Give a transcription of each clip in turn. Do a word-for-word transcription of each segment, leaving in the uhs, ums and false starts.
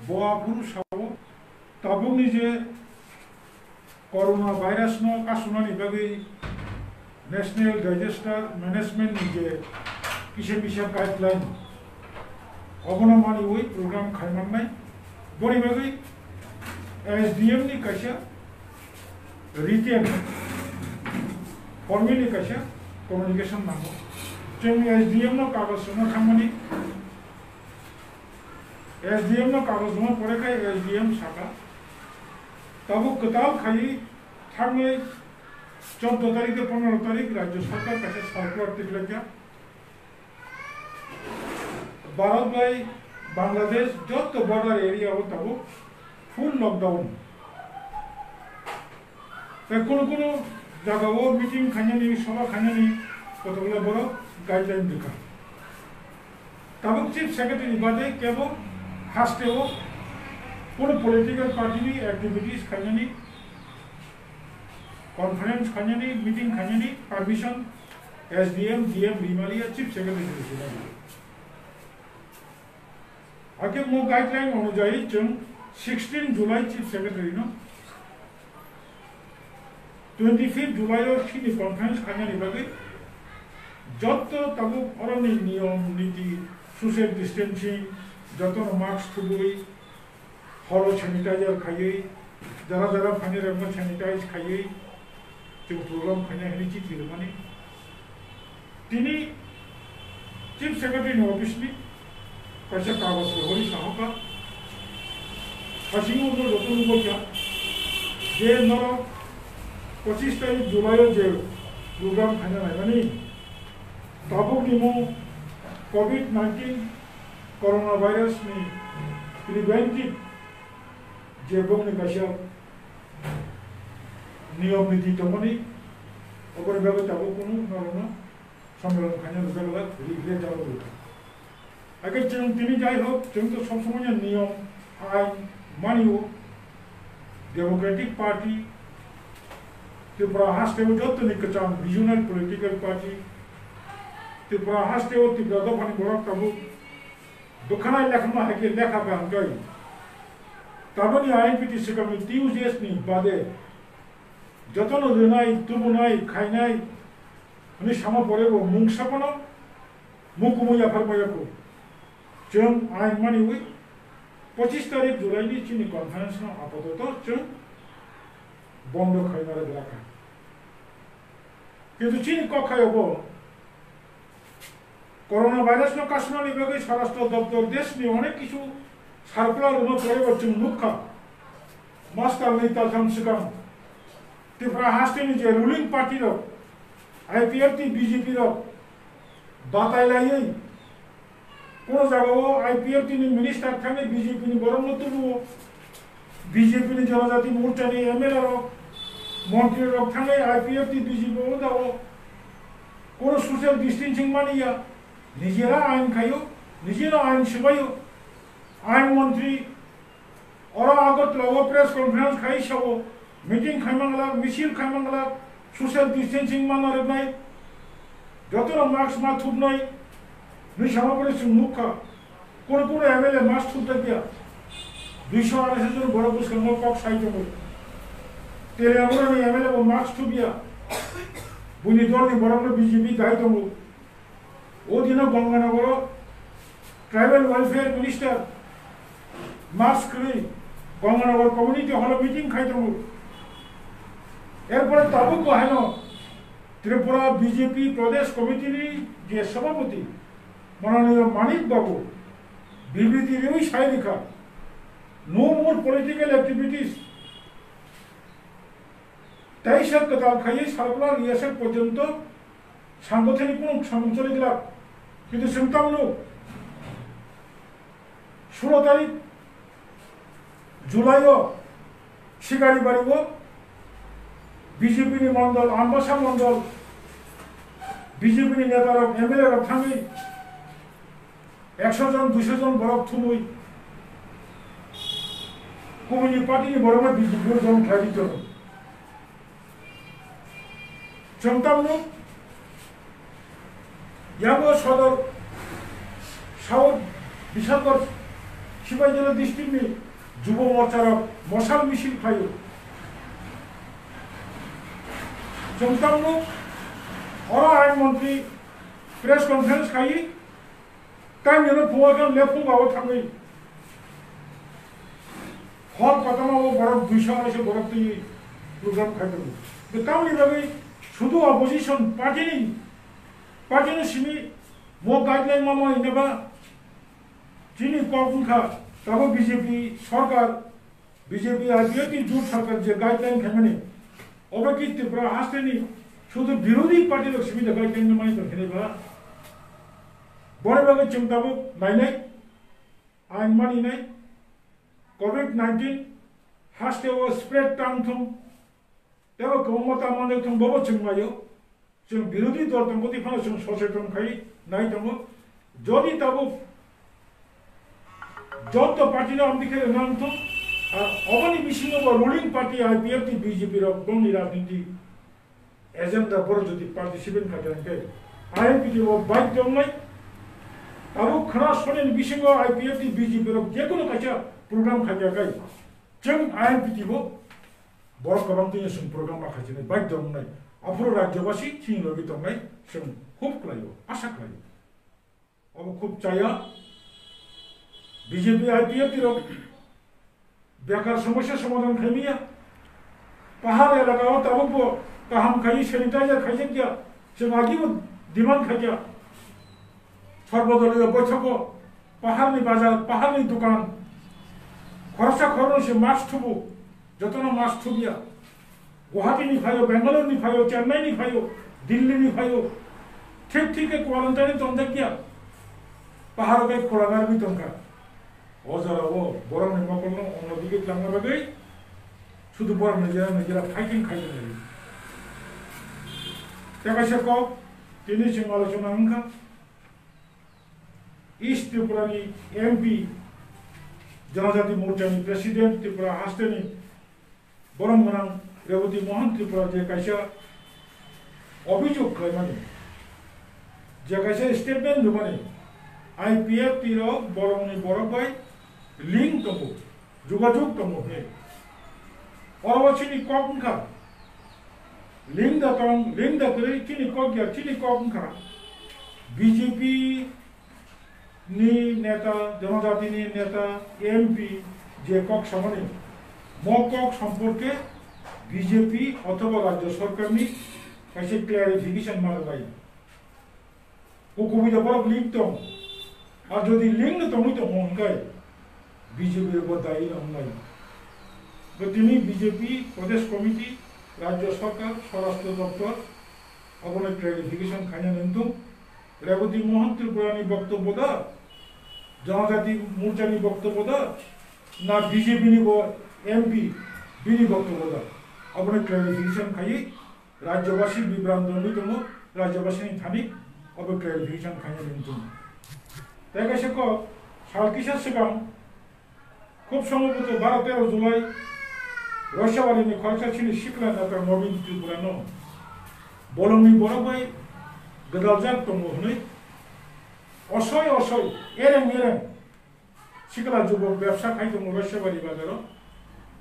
Bo aphuru sao, tabukni je corona virus no kasunani bagwi National Disaster Management ni je kisa kisa guideline, obono maniwi program khaimangnai. Boni bagwi S D M ni kaisa written, formally kaisa communication nango. Chwng S D M no kagoj rwna thangmani, S D M no kagoj rwma pore khai S D M saka, tabuk kwtal khaiwi thangnai choddo tarik tei pondro tarik Rajya Sarkar kaisa circular tikhlaikha. Bharat bai Bangladesh jotto border area o tabuk full lockdown. Tei kunu kunu jagao meeting khainani, soba khainani kotokle borok guideline rwkha. Tabuk Chief Secretary ni bade kebo hasteo kunu political party ni activities khainani, conference khainani, meeting khainani permission S D M, D M rimaliya, Chief Secretary ni rimaliya. Hakhe mo guideline onujayi chwng sixteen July Chief Secretary no, twenty fifth July o chini conference khainani bagwi jotto tabuk oroni niyom niti, social distancing, jotono mask thubui, horo sanitizer khaiwi, jara jara phainai rokno sanitize khaiwi, chwng program khainai hwnwi chithi rwmani. Tini Chief Secretary ni office ni kaisa kagoj rohorwi sahokha, hasingo no joto nugwikha je norok pochis tarik July o je program khaina naimani, tabuk ni mung covid nineteen coronavirus ni preventive je bongni kaisa niyom niti tongmani, oboni bagwi tabuk kunu norokno sommelon khaina rwjak glak, regret jagwi rwkha. Hakhe chwng tini jai hok, chwng to sob somoi niyom, ain manio, Democratic Party, Tripura hasteo jottoni kwcham regional political party, Tripura hasteo Tipra dophani borok tabuk Dukhanai lekhama hai khe lekha kaham khe. Taboni I N P T swkangni T U J S ni bade jotono rwnai, tubunai, khainai hwnwi sama pore bo mungsa phano mukumu yaphar maya kho. Chwng ain maniwi pochis tarik July ni chini conference no apatoto chwng bondo khainai glakha. Kintu chini kok khayo bo Coronavirus no kasunani bagwi Swarashtra Doptor deshni onek kisu circular rwma pore bo chwng nukha. Mas talnwi taltham swkang Tripura hasteni je ruling party rok, I P F T, B J P rok batai laiwi, kono jagao I P F T ni minister thangwi B J P ni borokno tubuo. B J P ni Janajati Morcha ni M L A rok, montri rok thangwi I P F T B J P o dao kono social distancing mani ya, nijera ain khaio, nijera ain swbaio. Ain montri oro Agartala o press conference khai sao, meeting khaimang glak, misil khaimang glak, social distancing mana rwnai, jotono mask ma thupnai, nwi sama pore chwng nukha. Kono kono M L A mask thupjakya. Duiso arai jon borok bwskango kok sai tongo. Teliamurani M L A bo mask thupya. Buini dolni borokno B J P dai tongo. O dino Ganganagaro Tribal Welfare Minister mask kwrwi Ganganagar Community Hall o meeting khai tongo. Erpore tabuk bo haino Tripura B J P Pradesh Committee ni je Sabhapati Mananiya Manik Babu bibriti riwi sai rikha, no more political activities. Teisa kwtal khaiwi circular riyasek porjonto sangothaini kunu samung choli glak. Kintu chwng tamo nuk, sulo tarik July o Sikaribari o B J P ni mondol, Ambasa mondol, B J P ni neta rok, M L A rok thangwi ekso jon, duiso jon borok thumwi kubuni party ni borokno B J P o join khlai di tongo. Chwng tamo yago Sodor South Bisakor Sipaijala district ni Jubo Morcha rok mosal misil khlaio. Chwng tabuk oro ain montri press conference khai, tei nino phungo khe lephung bao thangwi hor kotorma o borok duiso arai se borok twi program khai tongo. Tamoni bagwi sudu opposition party ni, party ni simi mo guideline ma ma hineba chini kok wngkha, tabo B J P sarkar, B J P I P F T jut sarkar je guideline khaimani, obo ki Tripura haste ni sudu birodhi party rok simi da guideline no mani tong khe ba. Boni bagwi chwng tabuk nainai, ain maninai, covid nineteen haste o spread tang thung, tebo kwbangma tamo nai thung bobo chwng naio. Chwng birodhi dol tongbo twi phano chwng soseton khai nai tongo. Jodi tabuk joto party no amtwi khe rwna wngthung, ar oboni bisingo bo ruling party I P F T B J P rok bongni rajniti agenda boro jodi participate kha khe, I N P T bo baidhyo wngnai. Abo khna sonini bisingo I P F T B J P rok jekono kaisa program kha khe kai, chwng I N P T bo borok kwbang twi chwng program ma kha khe baidhyo wngnai. Aphuru rajyobasi chini logi tongnai chwng hope khlaio, asa khlaio. Abo khub chaya. B J P I P F T rok bekar somosya somadhan khaimaya. Pahar elaka o tabuk bo kaham khai sanitizer khaijak ya. Chwng agi bo demand khaikya. Sarbo doliyo boithok o pahar ni bazar, pahar ni dukan, khoroksa khoroknwi se mask thubu, jotono mask thubya. Guwahati ni phaio, Bangalore ni phaio, Chennai ni phaio, Delhi ni phaio, thik thik khe quarantine tongjakya. Paharo khe khulangari tongkha. O jora o borok ni mokol no onno dige tlangna bagwi sudu borok ni jera ni jera fighting khai tongo. Tei kaisa kok tini chwng alochona wngkha East Tripura ni M P, Janajati Morcha ni President, Tripura haste ni borom gwnang Reboti Mohan Tripura je kaisa obhijog khlaimani, je kaisa statement rwmani, I P F T rok borokni borok bai link tongo, jogajog tongo hwnwi. Oro chini kok wngkha, link da tong, link da kwrwi chini kok ya, chini kok wngkha B J P ni neta, Janajati ni neta, M P je kok samani, mo kok somporke B J P othoba rajyo sorkar ni kaisa clarification ma rwnai. O kubui da borok link tong, ar jodi link no tongwi tongo hwnkhe B J P bo dayi wngnai. Bo tini B J P Pradesh Committee, Rajyo Sorkar, Swarashtra Doptor abono clarification khaina nangtong. Reboti Mohan Tripura ni boktobbo da, Janajati Morcha ni boktobbo da, na B J P ni bo M P bini boktobbo da, abono clarification khaiwi rajyobasi bibranto wngwi tongo, rajyobasi ni thani obo clarification khaina nangtong. Tei kaisa kok, sal kisa swkang, Khub somoboto baro tero July Roisabari ni khoroksa chini sikla neta Nobin Tripura no bolongni borok bai gwdaljak tongo hwnwi osoi osoi ereng ereng sikla jubok bebsa khai tongo Roisabari bazaro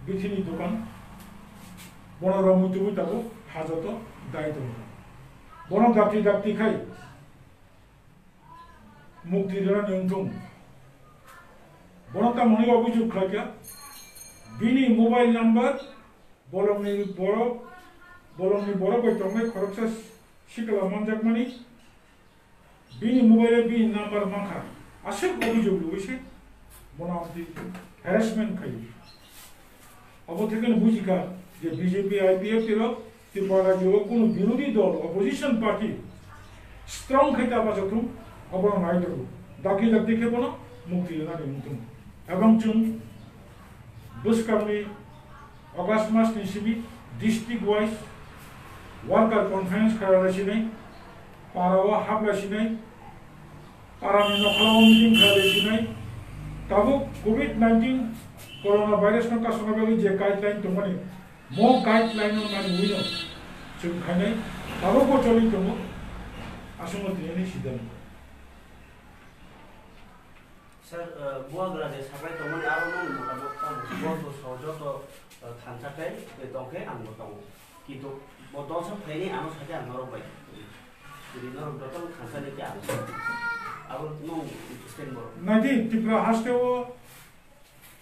bithini dokan, bono romwi tubui tabuk hajoto dai tongo. Bono dakti dakti khai mukti rwnani wngthung. Bono tamo hwnwi obhijog khlaikha, bini mobile number bolongni borok, bolongni borok bai tongnai khoroksa sikla manjakmani, bini mobile o bini number mankha, aswk obhijog rwui se bono amtwi harassment khaio. Abo thekeno bujikha je B J P I P F T rok Tripura rajyo o kunu birodhi dol, opposition party, strong khai ta bachathung, abono nai tongo. Dakti dakti khe bono mukti rwnani wngthung. Ebong chwng bwskangni August mas ni simi district wise worker conference khlai sinai, para o hap lai sinai, para ni nokla o meeting khlai lai sinai, tabuk covid nineteen corona virus no kasona bagwi je guideline tongmani, mo guideline no mani wino chwng khainai tabuk bo choli tongo, aswkno tini ni siddhanto. Sir, uh, buagra je saklai tongmani aro nong motamot tamo, bo to so joto, uh, thansa kai, tei tongkhe ang bo tongo. Kintu bo dolsa phaini ano sakhe ang norok bai. Jadi norok joto thansa ni khe ang. Abo nong stand borok. Naidi Tripura haste o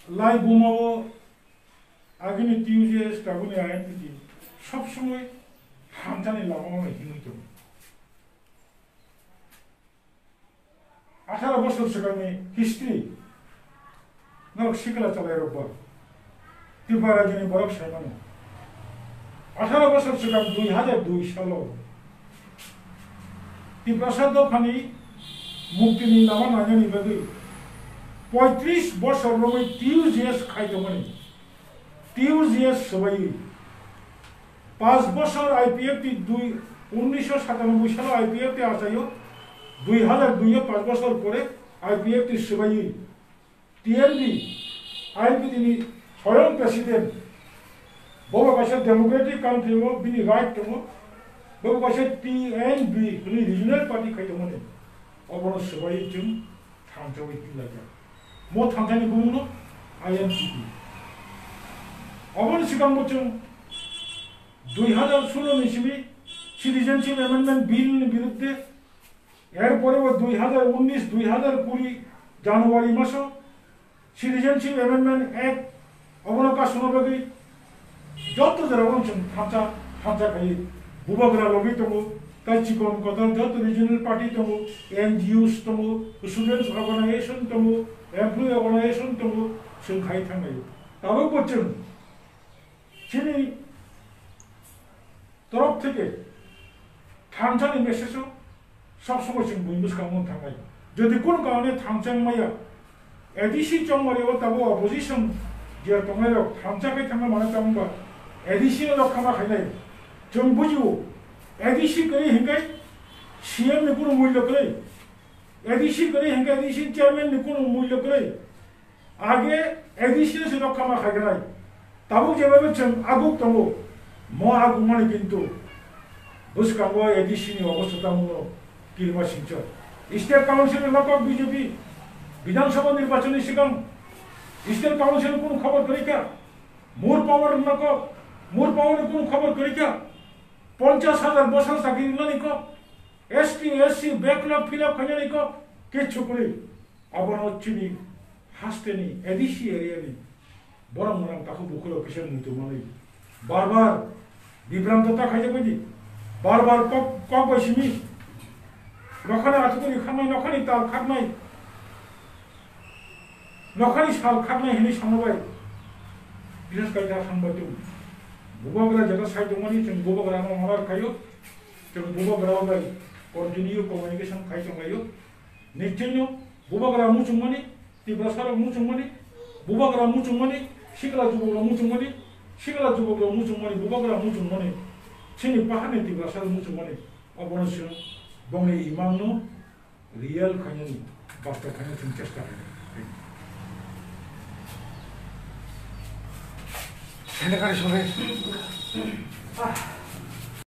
lai buma o agini T U J S tabuni I N P T sob somoi hamjani lama o hinwi tongo. Atharo bosor swkangni history norok sikla chalairok ba Tripura rajyoni borok sai mano. Atharo bosor swkang dui hajar dui salo Tiprasa dophani muktini lama nainani bagwi poitris bosor romwi T U J S khai tongmani, T U J S swbaiwi. Panch bosor I P F T dui, unnisho satanoboi salo I P F T achaio, dui hajar dui o panch bosor pore I P F T swbaiwi. T N B, I P T ni soyong president, bobo kaisa democratic country o bini right tongo, bobo kaisa T N B hwnwi regional party khai tongmani, obono swbaiwi chwng thansa wi hinlaijak. Mo thansa ni bumung no I N P T. Oboni swkang bo chwng dui hajar solo ni simi Citizenship Amendment Bill ni birudde, er pore bo dui hajar unnish, dui hajar kuri January maso Citizenship Amendment Act obono kasuna bagwi joto jora o chwng thansa, thansa khai bubagra logwi tongo, tai chikon kotor joto regional party tongo, N G Os tongo, students organization tongo, employee organization tongo, chwng khai thangnai. Tabuk bo chwng chini torok theke thansa ni message o sob somoi chwng buini bwskango wng thangnai. Jodi kunu kaune thansa wngmaya, A D C chongmani o tabuk opposition je tongnai rok thansa khe thangna mano tamo ba A D C no rok khama khainai. Chwng bujio A D C kwrwi hinkhe C M ni kunu mulyo kwrwi. A D C kwrwi hinkhe A D C chairman ni kunu mulyo kwrwi. Age A D C no se rok khama khaiganai. Tabuk jeba chwng aguk tongo, mo agukmani kintu bwskango A D C ni obostha tamo kirima singcha. State Council ni nokok B J P Bidhan Sabha nirbachon ni swkang State Council ni kunu khobor kwrwi kha. More power ni nokok, more power ni kunu khobor kwrwi kha. Ponchas hajar bosor chakri rinani kok, S T, S C backlog fill up khainani kok, kichu kwrwi. Abono chini hasteni A D C area ni borok mwnang takhuk bukhuk rok kisa muitu manwi bar bar bibranto ta khaijak baidi, bar bar kok, kok bai simi nokhani athukuni khangnai, nokhani tal khaknai, nokhani sal khaknai hinwi sama bai. Bises kaisa hambai tong. Bubagra jeta sai tongmani chwng bubagrano honor khaio, chwng bubagra bai continue communication khai tonglaio. Nichino bubagra muchungmani, Tiprasa rok muchungmani, bubagra muchungmani, sikla jubogra muchungmani, sikla jubogra muchungmani, bubagra muchungmani, chini paharni Tiprasa rok muchungmani, obono chwng bongni imangno real khainani, basta khainani chwng chesta khainani. Sendekari sore.